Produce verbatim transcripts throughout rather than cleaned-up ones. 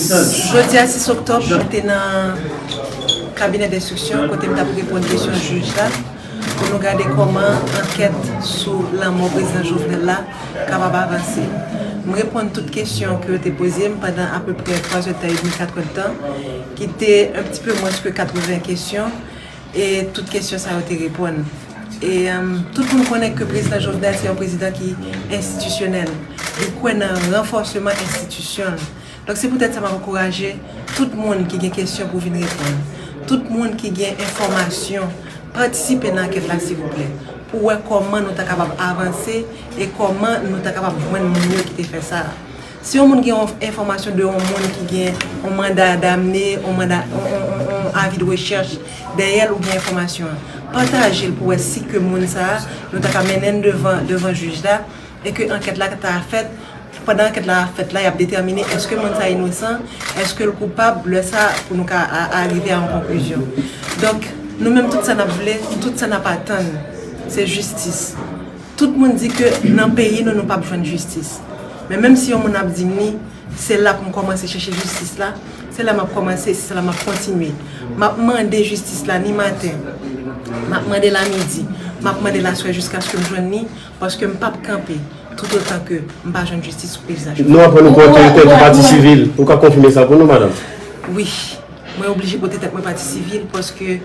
Jodi a sis oktòb, mwen te nan kabinè denstriksyon kote m t ap reponn kesyon jij la pou nou gade kòman ankèt sou lanmò prezidan Jovenel la kapab avanse. M reponn tout kesyon ke yo te poze m pandan apeprè twa zè tan edmi, kat è tan, ki te un petit peu moins que quatre-vingts kesyon, e tout kesyon sa yo te reponn. E, um, tout moun konnen ke prezidan Jovenel se yon prezidan ki enstitisyonèl. Li kwè nan ranfòseman enstitisyon l. Donk, se poutèt sa m ap ankouraje tout moun ki gen kesyon pou vin reponn. Tout moun ki gen enfòmasyon, patisipe nan ankèt la, silvouplè, pou wè kòman nou ta kapab avanse e kòman nou ta kapab jwenn moun yo ki te fè sa. Si yon moun gen yon enfòmasyon de yon moun ki gen yon manda damne, yon manda, yon, yon, yon, yon avi de rechèch dèyè l oubyen enfòmasyon an, pataje l pou wè si ke moun sa a, nou ta ka mennen l devan, devan jij la, e ke ankèt la ta fèt. Pandan ankèt la ap fèt la, y ap detèmine èske moun sa a inosan, èske l koupab, lè sa a, pou nou ka a, a rive a yon konklizyon. Donk, nou menm, tout sa n ap vle, tout sa n ap atann, se jistis. Tout moun di ke nan peyi nou, nou p ap jwenn jistis. Men menm si yon moun ap di m li, se la pou m kòmanse chèche jistis la, se la m ap kòmanse, se la m ap kontinye. M ap mande jistis la ni maten, m ap mande l a midi, m ap mande l aswè jiskaske m jwenn li, paske m p ap kanpe toutotan ke m pa jwenn jistis sou peyizaj. Nou aprann ou pran otorite di pati sivil. Ou ka konfime sa pou nou, madanm? Wi. Mwen oblije pote tèt mwen pati sivil paske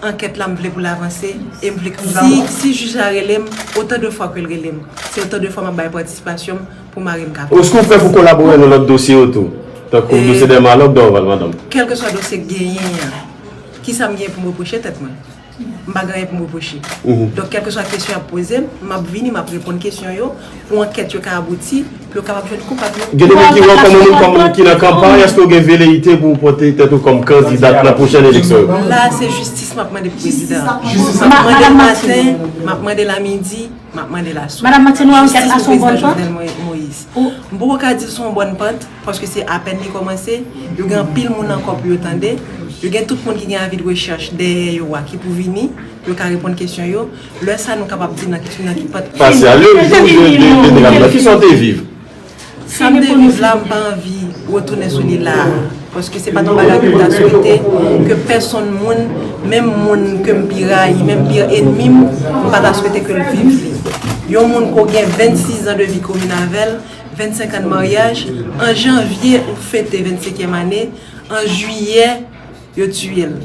ankèt la m vle pou l avanse e m vle si, si jij la rele m, otan de fwa ke l rele m, se otan de fwa m ap bay patisipasyon m pou mari m ka viv. Èske w prè pou kolabore nan lòt dosye yo tou? Tankou dosye Dèmalòk, Dorval, madanm? Kèlkeswa dosye k genyen an, kisa m gen pou m repwoche tèt mwen? M pa gen anyen pou m repwoche. Donk, kèlkeswa kesyon y ap poze m, m ap vini, m ap reponn kesyon yo, pou ankèt yo ka abouti, pou yo kapab jwenn koupab yo. Gen de moun ki wè w kòm yon moun kòm ki nan kanpay, èske w gen veleyite pou w pote tèt ou kòm kandidat nan pwochèn eleksyon yo? La, se jistis m ap mande pou prezidan an. M ap mande l maten, m ap mande l a midi, m ap mande l aswè. Madanm Martine, ou wè ankèt la se yon bòn pant? M poko ka di l se yon bòn pant, paske se apèn li kòmanse. Yo gen anpil moun ankò pou yo tande. Yo gen tout moun ki gen avi de rechèch dèyè yo a ki pou vini, pou yo ka reponn kesyon yo. Lè sa a, nou kapab di nan ki, nan ki pant. Pase a, le jou de, de, de, de, de, kisa w te viv? Sa m te viv la, m pa anvi retounen sou li la a. Paske se pa t yon bagay ke m ta swete ke pèsonn moun, menm moun ke m pi rayi, menm pi ènmi m, m pa ta swete ke l viv li. Yon moun ke w gen vennsis zan de vi komin avè l, vennsenk an de maryaj, an janvye ou fete vennsenkyèm ane, an jiyè, yo tiye l.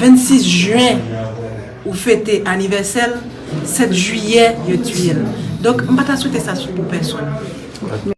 Vennsis jen, ou fete anivèsè l, sèt jiyè, yo tiye l. Donk, m pa ta swete sa pou pèsonn.